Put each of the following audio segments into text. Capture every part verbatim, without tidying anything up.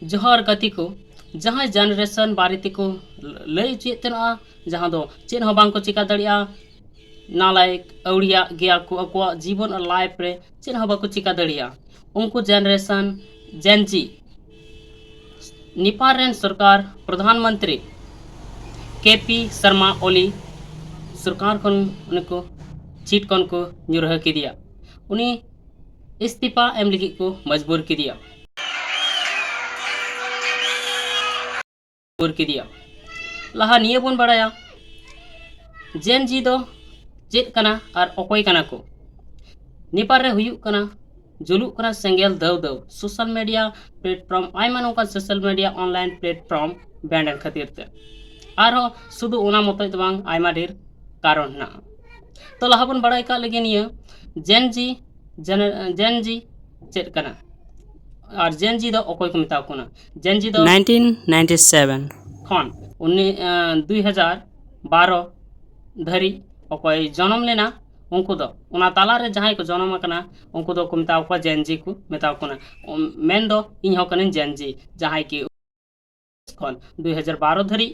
ᱡᱚᱦᱟᱨ ᱜᱟᱛᱮ ᱠᱚ, ᱡᱟᱦᱟᱸᱭ ᱡᱮᱱᱟᱨᱮᱥᱚᱱ ᱵᱟᱨᱮ ᱛᱮᱠᱚ ᱞᱟᱹᱭ ᱦᱚᱪᱚᱭᱮᱫ ᱛᱟᱦᱮᱱᱟ, ᱡᱟᱦᱟᱸ ᱫᱚ ᱪᱮᱫ ᱦᱚᱸ ᱵᱟᱝ ᱠᱚ ᱪᱮᱠᱟ ᱫᱟᱲᱮᱭᱟᱜᱼᱟ, ᱱᱟᱞᱟᱭᱮᱠ ᱟᱹᱣᱲᱤᱭᱟᱜ ᱜᱮᱭᱟ ᱠᱚ, ᱟᱠᱚᱣᱟᱜ ᱡᱤᱵᱚᱱ ᱟᱨ ᱞᱟᱭᱤᱯᱷ ᱨᱮ ᱪᱮᱫ ᱦᱚᱸ ᱵᱟᱠᱚ ᱪᱮᱠᱟ ᱫᱟᱲᱮᱭᱟᱜᱼᱟ, ᱩᱱᱠᱩ ᱡᱮᱱᱟᱨᱮᱥᱚᱱ ᱡᱮᱱ ᱡᱤ, ᱱᱮᱯᱟᱞ ᱨᱮᱱ ᱥᱚᱨᱠᱟᱨ ᱯᱨᱚᱫᱷᱟᱱ ᱢᱚᱱᱛᱨᱤ ᱠᱮ ᱯᱤ ᱥᱟᱨᱢᱟ ᱚᱞᱤ ᱥᱚᱨᱠᱟᱨ ᱠᱷᱚᱱ ᱩᱱᱤ ᱠᱚ ᱪᱤᱴ ᱠᱷᱚᱱ ᱠᱚ ᱧᱩᱨᱦᱟᱹ ᱠᱮᱫᱮᱭᱟ᱾ ᱩᱱᱤ ᱤᱥᱛᱤᱯᱷᱟ ᱮᱢ ᱞᱟᱹᱜᱤᱫ ᱠᱚ ᱢᱚᱡᱽᱵᱩᱨ ᱠᱮᱫᱮᱭᱟ᱾ ᱢᱚᱡᱽᱵᱩᱨ ᱠᱮᱫᱮᱭᱟ᱾ ᱞᱟᱦᱟ ᱱᱤᱭᱟᱹ ᱵᱚᱱ ᱵᱟᱲᱟᱭᱟ, ᱡᱮᱱ ᱡᱤ ᱫᱚ ᱪᱮᱫ ᱠᱟᱱᱟ ᱟᱨ ᱚᱠᱚᱭ ᱠᱟᱱᱟ ᱠᱚ᱾ ᱱᱮᱯᱟᱞ ᱨᱮ ᱦᱩᱭᱩᱜ ᱠᱟᱱᱟ, ᱡᱩᱞᱩᱜ ᱠᱟᱱᱟ ᱥᱮᱸᱜᱮᱞ ᱫᱟᱹᱣ ᱫᱟᱹᱣ᱾ ᱥᱳᱥᱟᱞ ᱢᱤᱰᱤᱭᱟ ᱯᱞᱮᱴᱯᱷᱚᱨᱢ, ᱟᱭᱢᱟ ᱱᱚᱝᱠᱟᱱ ᱥᱳᱥᱟᱞ ᱢᱤᱰᱤᱭᱟ ᱚᱱᱞᱟᱭᱤᱱ ᱯᱞᱮᱴᱯᱷᱚᱨᱢ ᱵᱮᱱ ᱮᱱ ᱠᱷᱟᱹᱛᱤᱨ ᱛᱮ᱾ ᱟᱨᱦᱚᱸ ᱥᱩᱫᱷᱩ ᱚᱱᱟ ᱢᱚᱛᱚᱡ ᱫᱚ ᱵᱟᱝ, ᱟᱭᱢᱟ ᱰᱷᱮᱨ ᱠᱟᱨᱚᱱ ᱦᱮᱱᱟᱜᱼᱟ᱾ ᱛᱚ, ᱞᱟᱦᱟ ᱵᱚᱱ ᱵᱟᱲᱟᱭ ᱠᱟᱜ ᱞᱮᱜᱮ ᱱᱤᱭᱟᱹ ᱡᱮᱱ ᱡᱤ, ᱡᱮᱱ ᱡᱤ ᱪᱮᱫ ᱠᱟᱱᱟ ᱟᱨ ᱡᱮᱱ ᱡᱤ ᱫᱚ ᱚᱠᱚᱭ ᱠᱚ ᱢᱮᱛᱟ ᱠᱚ ᱠᱟᱱᱟ᱾ ᱡᱮᱱ ᱡᱤ ᱫᱚ nineteen ninety seven ᱠᱷᱚᱱ ᱩᱱᱤ, ᱟᱸ, ᱫᱩᱭ ᱦᱟᱡᱟᱨ ᱵᱟᱨᱚ ᱫᱷᱟᱹᱨᱤᱡ ᱚᱠᱚᱭ ᱡᱚᱱᱚᱢ ᱞᱮᱱᱟ, ᱩᱱᱠᱩ ᱫᱚ, ᱚᱱᱟ ᱛᱟᱞᱟᱨᱮ ᱡᱟᱦᱟᱸᱭ ᱠᱚ ᱡᱚᱱᱚᱢ ᱟᱠᱟᱱᱟ, ᱩᱱᱠᱩ ᱫᱚᱠᱚ ᱢᱮᱛᱟ ᱠᱚᱣᱟ ᱡᱮᱱ ᱡᱤ ᱠᱚ ᱢᱮᱛᱟ ᱠᱚ ᱠᱟᱱᱟ᱾ ᱩᱢ, ᱢᱮᱱᱫᱚ ᱤᱧ ᱦᱚᱸ ᱠᱟᱹᱱᱟᱹᱧ ᱡᱮᱱ ᱡᱤ, ᱡᱟᱦᱟᱸᱭ ᱠᱤ ᱠᱷᱚᱱ ᱫᱩᱭ ᱦᱟᱡᱟᱨ ᱵᱟᱨᱚ ᱫᱷᱟᱹᱨᱤᱡ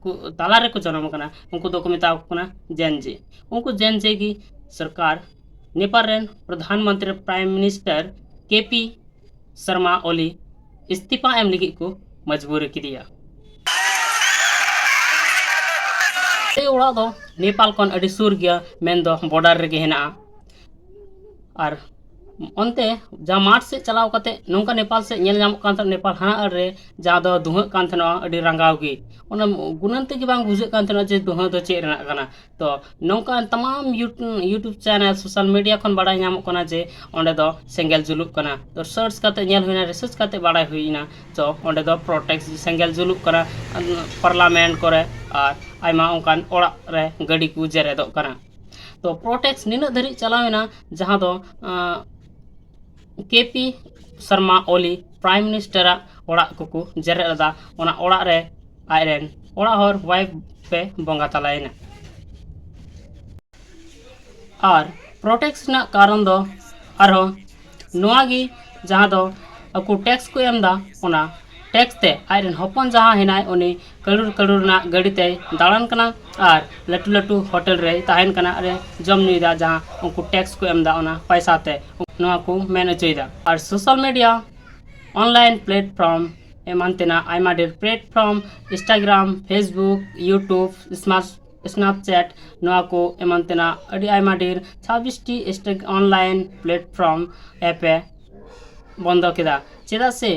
ᱠᱚ, ᱛᱟᱞᱟ ᱨᱮᱠᱚ ᱡᱚᱱᱚᱢ ᱟᱠᱟᱱᱟ, ᱩᱱᱠᱩ ᱫᱚᱠᱚ ᱢᱮᱛᱟ ᱠᱚ ᱠᱟᱱᱟ ᱡᱮᱱ ᱡᱤ᱾ ᱩᱱᱠᱩ ᱡᱮᱱ ᱡᱤ ᱜᱮ ᱥᱚᱨᱠᱟᱨ, ᱱᱮᱯᱟᱞ ᱨᱮᱱ ᱯᱨᱚᱫᱷᱟᱱ ᱢᱚᱱᱛᱨᱤ, ᱯᱨᱟᱭᱤᱢ ᱢᱤᱱᱤᱥᱴᱟᱨ ᱠᱮ ᱯᱤ ᱥᱟᱨᱢᱟ ᱚᱞᱤ ᱤᱥᱛᱤᱯᱷᱟ ᱮᱢ ᱞᱟᱹᱜᱤᱫ ᱠᱚ ᱢᱚᱡᱽᱵᱩᱨ ᱠᱮᱫᱮᱭᱟ᱾ ᱟᱞᱮ ᱚᱲᱟᱜ ᱫᱚ ᱱᱮᱯᱟᱞ ᱠᱷᱚᱱ ᱟᱹᱰᱤ ᱥᱩᱨ ᱜᱮᱭᱟ, ᱢᱮᱱᱫᱚ ᱵᱚᱰᱟᱨ ᱨᱮᱜᱮ ᱦᱮᱱᱟᱜᱼᱟ᱾ ᱟᱨ ᱚᱱᱛᱮ ᱡᱟᱦᱟᱸ ᱢᱟᱴᱷ ᱥᱮᱫ ᱪᱟᱞᱟᱣ ᱠᱟᱛᱮ ᱱᱚᱝᱠᱟ ᱱᱮᱯᱟᱞ ᱥᱮᱫ ᱧᱮᱞ ᱧᱟᱢᱚᱜ ᱠᱟᱱ ᱛᱟᱦᱮᱱᱟ, ᱱᱮᱯᱟᱞ ᱦᱟᱱᱟ ᱟᱲ ᱨᱮ ᱡᱟᱦᱟᱸ ᱫᱚ ᱫᱷᱩᱦᱟᱹᱜ ᱠᱟᱱ ᱛᱟᱦᱮᱱᱟ ᱟᱹᱰᱤ ᱨᱟᱸᱜᱟᱣ ᱜᱮ᱾ ᱚᱱᱟ ᱜᱩᱱᱟᱹᱱ ᱛᱮᱜᱮ ᱵᱟᱝ ᱵᱩᱡᱷᱟᱹᱜ ᱠᱟᱱ ᱛᱟᱦᱮᱱᱟ ᱡᱮ ᱫᱷᱩᱦᱟᱹ ᱫᱚ ᱪᱮᱫ ᱨᱮᱱᱟᱜ ᱠᱟᱱᱟ᱾ ᱛᱚ, ᱱᱚᱝᱠᱟᱱ ᱛᱟᱢᱟᱢ ᱭᱩᱴ-, YouTube ᱪᱮᱱᱮᱞ, ᱥᱳᱥᱟᱞ ᱢᱤᱰᱤᱭᱟ ᱠᱷᱚᱱ ᱵᱟᱲᱟᱭ ᱧᱟᱢᱚᱜ ᱠᱟᱱᱟ ᱡᱮ ᱚᱸᱰᱮ ᱫᱚ ᱥᱮᱸᱜᱮᱞ ᱡᱩᱞᱩᱜ ᱠᱟᱱᱟ᱾ ᱛᱚ, ᱥᱟᱨᱪ ᱠᱟᱛᱮ ᱧᱮᱞ ᱦᱩᱭᱱᱟ, ᱨᱤᱥᱟᱨᱪ ᱠᱟᱛᱮ ᱵᱟᱲᱟᱭ ᱦᱩᱭᱱᱟ᱾ ᱛᱚ, ᱚᱸᱰᱮ ᱫᱚ ᱯᱨᱚᱴᱮᱠᱥ ᱥᱮᱸᱜᱮᱞ ᱡᱩᱞᱩᱜ ᱠᱟᱱᱟ, ᱯᱟᱨᱞᱟᱢᱮᱱᱴ ᱠᱚᱨᱮ ᱟᱨ ᱟᱭᱢᱟ ᱚᱱᱠᱟᱱ ᱚᱲᱟᱜ ᱨᱮ ᱜᱟᱹᱰᱤ ᱠᱚ ᱡᱮᱨᱮᱫᱚᱜ ᱠᱟᱱᱟ᱾ ᱛᱚ, ᱯᱨᱚᱴᱮᱠᱥ ᱱᱤᱱᱟᱹᱜ ᱫᱷᱟᱹᱨᱤᱡ ᱪᱟᱞᱟᱣ ᱮᱱᱟ, ᱡᱟᱦᱟᱸ ᱫᱚ, ᱟᱸ, ᱠᱮ ᱯᱤ ᱥᱟᱨᱢᱟ ᱚᱞᱤ ᱯᱨᱟᱭᱤᱢ ᱢᱤᱱᱤᱥᱴᱟᱨᱟᱜ ᱚᱲᱟᱜ ᱠᱚᱠᱚ ᱡᱮᱨᱮᱫ ᱞᱮᱫᱟ᱾ ᱚᱱᱟ ᱚᱲᱟᱜ ᱨᱮ ᱟᱡᱨᱮᱱ ᱚᱲᱟᱜ ᱦᱚᱲ, ᱣᱟᱭᱤᱯ ᱯᱮ ᱵᱚᱸᱜᱟ ᱛᱟᱞᱟᱭᱮᱱᱟ᱾ ᱟᱨ ᱯᱨᱚᱴᱮᱠᱥ ᱨᱮᱱᱟᱜ ᱠᱟᱨᱚᱱ ᱫᱚ ᱟᱨᱦᱚᱸ ᱱᱚᱣᱟ ᱜᱮ, ᱡᱟᱦᱟᱸ ᱫᱚ ᱟᱠᱚ ᱴᱮᱠᱥ ᱠᱚ ᱮᱢ ᱮᱫᱟ, ᱚᱱᱟ ᱴᱮᱠᱥ ᱛᱮ ᱟᱡ ᱨᱮᱱ ᱦᱚᱯᱚᱱ ᱡᱟᱦᱟᱸ ᱦᱮᱱᱟᱭ, ᱩᱱᱤ ᱠᱟᱹᱨᱩᱲ ᱠᱟᱹᱨᱩᱲ ᱨᱮᱱᱟᱜ ᱜᱟᱹᱰᱤ ᱛᱮᱭ ᱫᱟᱬᱟᱱ ᱠᱟᱱᱟ ᱟᱨ ᱞᱟᱹᱴᱩ ᱞᱟᱹᱴᱩ ᱦᱳᱴᱮᱞ ᱨᱮᱭ ᱛᱟᱦᱮᱱ ᱠᱟᱱᱟ ᱟᱨ ᱮ ᱡᱚᱢ ᱧᱩᱭᱮᱫᱟ, ᱡᱟᱦᱟᱸ ᱩᱱᱠᱩ ᱴᱮᱠᱥ ᱠᱚ ᱮᱢ ᱮᱫᱟ ᱚᱱᱟ ᱯᱚᱭᱥᱟ ᱛᱮ, ᱱᱚᱣᱟ ᱠᱚ ᱢᱮᱱ ᱦᱚᱪᱚᱭᱮᱫᱟ᱾ ᱟᱨ ᱥᱳᱥᱟᱞ ᱢᱤᱰᱤᱭᱟ, ᱚᱱᱞᱟᱭᱤᱱ ᱯᱞᱮᱴᱯᱷᱚᱨᱢ, ᱮᱢᱟᱱ ᱛᱮᱱᱟᱜ ᱟᱭᱢᱟ ᱰᱷᱮᱨ platform, Instagram, Facebook, YouTube, smart Snapchat, ᱱᱚᱣᱟ ᱠᱚ ᱮᱢᱟᱱ ᱛᱮᱱᱟᱜ ᱟᱹᱰᱤ ᱟᱭᱢᱟ ᱰᱷᱮᱨ ᱪᱷᱟᱵᱵᱤᱥ ᱴᱤ ᱥᱴᱮᱠ ᱚᱱᱞᱟᱭᱤᱱ ᱯᱞᱮᱴᱯᱷᱚᱨᱢ ᱮᱯ ᱮ ᱵᱚᱱᱫᱚ ᱠᱮᱫᱟ᱾ ᱪᱮᱫᱟᱜ ᱥᱮ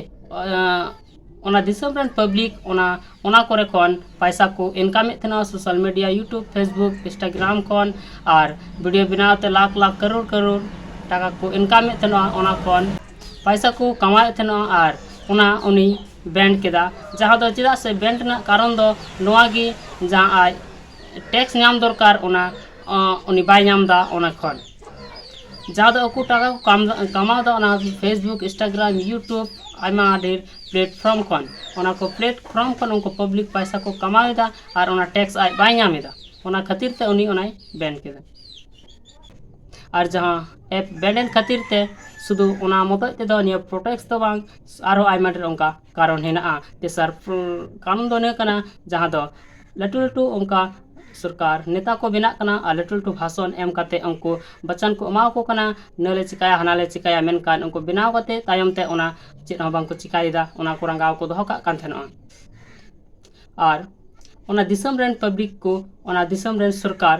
ᱚᱱᱟ ᱫᱤᱥᱚᱢ ᱨᱮᱱ ᱯᱟᱵᱽᱞᱤᱠ ᱚᱱᱟ ᱚᱱᱟ ᱠᱚᱨᱮ ᱠᱷᱚᱱ ᱯᱟᱭᱥᱟ ᱠᱚ ᱤᱱᱠᱟᱢᱮᱫ ᱛᱟᱦᱮᱱᱟ, social media, YouTube, Facebook, Instagram ᱠᱷᱚᱱ᱾ ᱟᱨ ᱵᱷᱤᱰᱤᱭᱳ ᱵᱮᱱᱟᱣ ᱛᱮ ᱞᱟᱠᱷ ᱞᱟᱠᱷ, ᱠᱟᱨᱳᱲ ᱠᱟᱨᱳᱲ ᱴᱟᱠᱟ ᱠᱚ ᱤᱱᱠᱟᱢᱮᱫ ᱛᱟᱦᱮᱱᱟ, ᱚᱱᱟ ᱠᱷᱚᱱ ᱯᱟᱭᱥᱟ ᱠᱚ ᱠᱟᱢᱟᱣᱮᱫ ᱛᱟᱦᱮᱱᱟ᱾ ᱟᱨ ᱚᱱᱟ ᱩᱱᱤ ᱵᱮᱱ ᱠᱮᱫᱟ, ᱡᱟᱦᱟᱸ ᱫᱚ, ᱪᱮᱫᱟᱜ ᱥᱮ ᱵᱮᱱ ᱨᱮᱱᱟᱜ ᱠᱟᱨᱚᱱ ᱫᱚ ᱱᱚᱣᱟ ᱜᱮ, ᱡᱟᱦᱟᱸ ᱟᱡ ᱴᱮᱠᱥ ᱧᱟᱢ ᱫᱚᱨᱠᱟᱨ, ᱚᱱᱟ ᱩᱱᱤ ᱵᱟᱭ ᱧᱟᱢ ᱮᱫᱟ᱾ ᱚᱱᱟ ᱠᱷᱚᱱ ᱡᱟᱦᱟᱸ ᱫᱚ ᱟᱠᱚ ᱴᱟᱠᱟ ᱠᱚ ᱠᱟᱢ ᱠᱟᱢᱟᱣ ᱮᱫᱟ, ᱚᱱᱟ ᱯᱷᱮᱥᱵᱩᱠ, ᱤᱱᱥᱴᱟᱜᱨᱟᱢ, ᱭᱩᱴᱩᱵᱽ, ᱟᱭᱢᱟ ᱰᱷᱮᱨ ᱯᱞᱮᱴᱯᱷᱚᱨᱢ ᱠᱷᱚᱱ, ᱚᱱᱟ ᱠᱚ ᱯᱞᱮᱴᱯᱷᱚᱨᱢ ᱠᱷᱚᱱ ᱩᱱᱠᱩ ᱯᱟᱵᱽᱞᱤᱠ ᱯᱟᱭᱥᱟ ᱠᱚ ᱠᱟᱢᱟᱣ ᱮᱫᱟ ᱟᱨ ᱚᱱᱟ ᱴᱮᱠᱥ ᱟᱡ ᱵᱟᱭ ᱧᱟᱢ ᱮᱫᱟ᱾ ᱚᱱᱟ ᱠᱷᱟᱹᱛᱤᱨ ᱛᱮ ᱩᱱᱤ ᱚᱱᱟᱭ ᱵᱮᱱ ᱠᱮᱫᱟ᱾ ᱟᱨ ᱡᱟᱦᱟᱸ ᱮᱯ ᱵᱮᱱ ᱮᱱ ᱠᱷᱟᱹᱛᱤᱨ ᱛᱮ ᱥᱩᱫᱷᱩ ᱚᱱᱟ ᱢᱚᱛᱚᱡ ᱛᱮᱫᱚ ᱱᱤᱭᱟᱹ ᱯᱨᱚᱴᱮᱠᱥ ᱫᱚ ᱵᱟᱝ, ᱟᱨᱦᱚᱸ ᱟᱭᱢᱟ ᱰᱷᱮᱨ ᱚᱱᱠᱟ ᱠᱟᱨᱚᱱ ᱦᱮᱱᱟᱜᱼᱟ᱾ ᱛᱮᱥᱟᱨ ᱯᱨ- ᱠᱟᱨᱚᱱ ᱫᱚ ᱱᱤᱭᱟᱹ ᱠᱟᱱᱟ, ᱡᱟᱦᱟᱸ ᱫᱚ ᱞᱟᱹᱴᱩ ᱞᱟᱹᱴᱩ ᱚᱱᱠᱟ ᱥᱚᱨᱠᱟᱨ ᱱᱮᱛᱟ ᱠᱚ ᱵᱮᱱᱟᱜ ᱠᱟᱱᱟ ᱟᱨ ᱞᱟᱹᱴᱩ ᱞᱟᱹᱴᱩ ᱵᱷᱟᱥᱚᱱ ᱮᱢ ᱠᱟᱛᱮ ᱩᱱᱠᱩ ᱵᱟᱪᱚᱱ ᱠᱚ ᱮᱢᱟ ᱠᱚ ᱠᱟᱱᱟ, ᱱᱟᱹᱞᱮ ᱪᱤᱠᱟᱹᱭᱟ, ᱦᱟᱱᱟᱞᱮ ᱪᱤᱠᱟᱹᱭᱟ, ᱢᱮᱱᱠᱷᱟᱱ ᱩᱱᱠᱩ ᱵᱮᱱᱟᱣ ᱠᱟᱛᱮ ᱛᱟᱭᱚᱢ ᱛᱮ ᱚᱱᱟ ᱪᱮᱫ ᱦᱚᱸ ᱵᱟᱝ ᱠᱚ ᱪᱤᱠᱟᱹᱭᱮᱫᱟ, ᱚᱱᱟ ᱠᱚ ᱨᱟᱸᱜᱟᱣ ᱠᱚ ᱫᱚᱦᱚ ᱠᱟᱜ ᱠᱟᱱ ᱛᱟᱦᱮᱱᱚᱜᱼᱟ᱾ ᱟᱨ ᱚᱱᱟ ᱫᱤᱥᱚᱢ ᱨᱮᱱ ᱯᱟᱵᱽᱞᱤᱠ ᱠᱚ, ᱚᱱᱟ ᱫᱤᱥᱚᱢ ᱨᱮᱱ ᱥᱚᱨᱠᱟᱨ,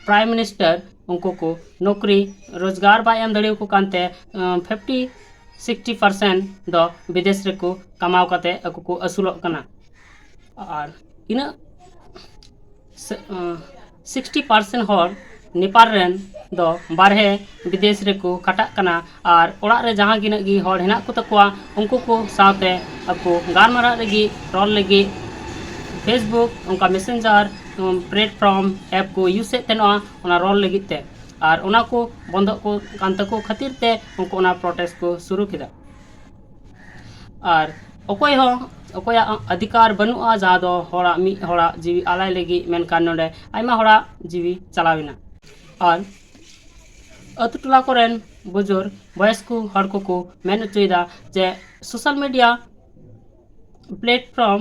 ᱯᱨᱟᱭᱤᱢ ᱢᱤᱱᱤᱥᱴᱟᱨ, ᱩᱱᱠᱩ ᱠᱚ ᱱᱚᱠᱨᱤ ᱨᱳᱡᱽᱜᱟᱨ ᱵᱟᱭ ᱮᱢ ᱫᱟᱲᱮᱭᱟᱠᱚ ᱠᱟᱱᱛᱮ, ᱯᱷᱤᱯᱴᱤ ᱥᱤᱠᱥᱴᱤ ᱯᱟᱨᱥᱮᱱᱴ ᱫᱚ ᱵᱤᱫᱮᱥ ᱨᱮᱠᱚ ᱠᱟᱢᱟᱣ ᱠᱟᱛᱮ ᱟᱠᱚ ᱠᱚ ᱟᱹᱥᱩᱞᱚᱜ ᱠᱟᱱᱟ᱾ ᱟᱨ ᱤᱱᱟᱹᱜ ᱥᱤᱠᱥᱴᱤ ᱯᱟᱨᱥᱮᱱᱴ ᱦᱚᱲ ᱱᱮᱯᱟᱞ ᱨᱮᱱ ᱫᱚ ᱵᱟᱨᱦᱮ ᱵᱤᱫᱮᱥ ᱨᱮᱠᱚ ᱠᱷᱟᱴᱟᱜ ᱠᱟᱱᱟ᱾ ᱟᱨ ᱚᱲᱟᱜ ᱨᱮ ᱡᱟᱦᱟᱸ ᱛᱤᱱᱟᱹᱜ ᱜᱮ ᱦᱚᱲ ᱦᱮᱱᱟᱜ ᱠᱚ ᱛᱟᱠᱚᱣᱟ, ᱩᱱᱠᱩ ᱠᱚ ᱥᱟᱶᱛᱮ ᱟᱠᱚ ᱜᱟᱞᱢᱟᱨᱟᱜ ᱞᱟᱹᱜᱤᱫ, ᱨᱚᱲ ᱞᱟᱹᱜᱤᱫ, ᱯᱷᱮᱥᱵᱩᱠ, ᱚᱱᱠᱟ ᱢᱮᱥᱮᱧᱡᱟᱨ ᱯᱞᱮᱴᱯᱷᱚᱨᱢ ᱮᱯ ᱠᱚ ᱤᱭᱩᱡᱮᱫ ᱛᱟᱦᱮᱱᱚᱜᱼᱟ ᱚᱱᱟ ᱨᱚᱲ ᱞᱟᱹᱜᱤᱫ ᱛᱮ᱾ ᱟᱨ ᱚᱱᱟ ᱠᱚ ᱵᱚᱱᱫᱚᱜ ᱠᱚ ᱠᱟᱱ ᱛᱟᱠᱚ ᱠᱷᱟᱹᱛᱤᱨ ᱛᱮ ᱩᱱᱠᱩ ᱚᱱᱟ ᱯᱨᱚᱴᱮᱥᱴ ᱠᱚ ᱥᱩᱨᱩ ᱠᱮᱫᱟ᱾ ᱟᱨ ᱚᱠᱚᱭ ᱦᱚᱸ ᱚᱠᱚᱭᱟᱜ ᱚᱫᱷᱤᱠᱟᱨ ᱵᱟᱹᱱᱩᱜᱼᱟ, ᱡᱟᱦᱟᱸ ᱫᱚ ᱦᱚᱲᱟᱜ, ᱢᱤᱫ ᱦᱚᱲᱟᱜ ᱡᱤᱣᱤ ᱟᱞᱟᱭ ᱞᱟᱹᱜᱤᱫ, ᱢᱮᱱᱠᱷᱟᱱ ᱱᱚᱰᱮ ᱟᱭᱢᱟ ᱦᱚᱲᱟᱜ ᱡᱤᱣᱤ ᱪᱟᱞᱟᱣ ᱮᱱᱟ᱾ ᱟᱨ ᱟᱹᱛᱩ ᱴᱚᱞᱟ ᱠᱚᱨᱮᱱ ᱵᱩᱡᱩᱨ ᱵᱚᱭᱚᱥᱠᱚ ᱦᱚᱲ ᱠᱚᱠᱚ ᱢᱮᱱ ᱦᱚᱪᱚᱭᱮᱫᱟ ᱡᱮ social media platform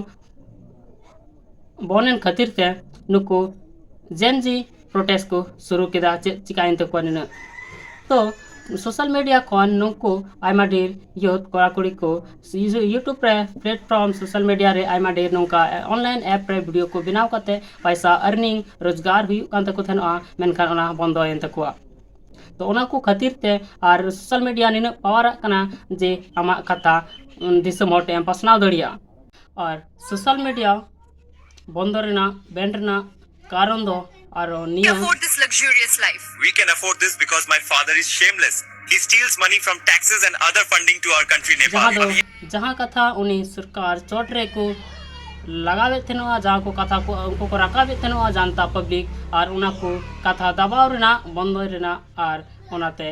ᱵᱚᱱᱮᱱ ᱠᱷᱟᱹᱛᱤᱨ ᱛᱮ ᱱᱩᱠᱩ Gen Z protest ᱠᱚ ᱥᱩᱨᱩ ᱠᱮᱫᱟ᱾ ᱪᱮᱫ ᱪᱤᱠᱟᱹᱭᱮᱱ ᱛᱟᱠᱚᱣᱟ ᱱᱤᱱᱟᱹᱜ? ᱛᱚ social media ᱠᱷᱚᱱ ᱱᱩᱠᱩ ᱟᱭᱢᱟ ᱰᱷᱮᱨ youth ᱠᱚᱲᱟ ᱠᱩᱲᱤ ᱠᱚ YouTube ᱨᱮ platform social media ᱨᱮ ᱟᱭᱢᱟ ᱰᱷᱮᱨ ᱱᱚᱝᱠᱟ online app ᱨᱮ video ᱠᱚ ᱵᱮᱱᱟᱣ ᱠᱟᱛᱮ ᱯᱟᱭᱥᱟ earning ᱨᱳᱡᱽᱜᱟᱨ ᱦᱩᱭᱩᱜ ᱠᱟᱱ ᱛᱟᱠᱚ ᱛᱟᱦᱮᱱᱚᱜᱼᱟ, ᱢᱮᱱᱠᱷᱟᱱ ᱚᱱᱟ ᱵᱚᱱᱫᱚᱭᱮᱱ ᱛᱟᱠᱚᱣᱟ᱾ ᱛᱚ ᱚᱱᱟ ᱠᱚ ᱠᱷᱟᱹᱛᱤᱨ ᱛᱮ ᱟᱨ social media ᱱᱤᱱᱟᱹᱜ ᱯᱟᱣᱟᱨᱟᱜ ᱠᱟᱱᱟ ᱡᱮ ᱟᱢᱟᱜ ᱠᱟᱛᱷᱟ ᱫᱤᱥᱚᱢ ᱦᱚᱲ ᱴᱷᱮᱱ ᱮᱢ ᱯᱟᱥᱱᱟᱣ ᱫᱟᱲᱮᱭᱟᱜᱼᱟ᱾ ᱟᱨ social media ᱵᱚᱱᱫᱚ ᱨᱮᱱᱟᱜ, ban ᱨᱮᱱᱟᱜ ᱠᱟᱨᱚᱱ ᱫᱚ ᱟᱨᱚ ᱱᱤᱭᱟᱹ afford this luxurious life. We can afford this because my father is shameless. He steals money from taxes and other funding to our country, Nepal. ᱡᱟᱦᱟᱸ ᱫᱚ, ᱡᱟᱦᱟᱸ ᱠᱟᱛᱷᱟ ᱩᱱᱤ ᱥᱚᱨᱠᱟᱨ ᱪᱚᱴ ᱨᱮᱠᱚ ᱞᱟᱜᱟᱣᱮᱫ ᱛᱟᱦᱮᱱᱚᱜᱼᱟ, ᱡᱟᱦᱟᱸ ᱠᱚ ᱠᱟᱛᱷᱟ ᱠᱚ ᱩᱱᱠᱩ ᱠᱚ ᱨᱟᱠᱟᱵᱮᱫ ᱛᱟᱦᱮᱱᱚᱜᱼᱟ ᱡᱟᱱᱛᱟ public, ᱟᱨ ᱚᱱᱟ ᱠᱚ ᱠᱟᱛᱷᱟ ᱫᱟᱵᱟᱣ ᱨᱮᱱᱟᱜ, ᱵᱚᱱᱫᱚᱭ ᱨᱮᱱᱟᱜ, ᱟᱨ ᱚᱱᱟᱛᱮ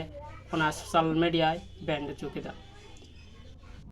ᱚᱱᱟ social mediaᱭ ban ᱦᱚᱪᱚ ᱠᱮᱫᱟ᱾